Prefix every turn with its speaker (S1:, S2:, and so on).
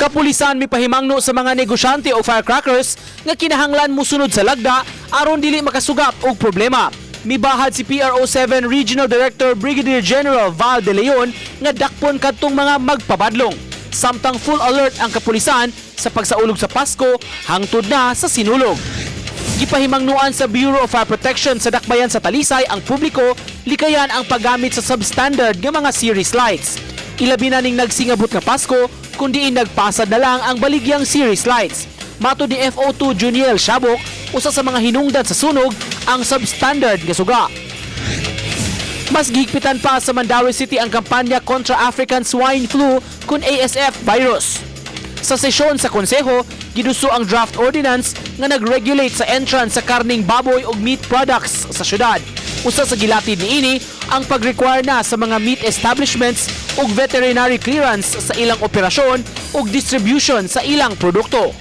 S1: Kapulisan mipahimangno sa mga negosyante og firecrackers nga kinahanglan musunod sa lagda aron dili makasugap og problema. Mibahad si PRO 7 Regional Director Brigadier General Val De Leon nga dakpon kadtong mga magpabadlong. Samtang full alert ang kapulisan sa pagsaulog sa Pasko hangtod na sa Sinulog. Gipahimangnuan sa Bureau of Fire Protection sa Dakbayan sa Talisay ang publiko likayan ang paggamit sa substandard nga mga series lights. Ilabi na ning nagsingabot nga Pasko kung diin nagpasad na lang ang baligyang series lights. Matod ni FO2 Juniel Shabok, usa sa mga hinungdan sa sunog ang substandard nga suga. Mas gihigpitan pa sa Mandaue City ang kampanya kontra African Swine Flu kun ASF virus. Sa sesyon sa konseho, giduso ang draft ordinance nga nag-regulate sa entrance sa karning baboy ug meat products sa syudad. Usa sa gilatid niini ang pag-require na sa mga meat establishments og veterinary clearance sa ilang operasyon ug distribution sa ilang produkto.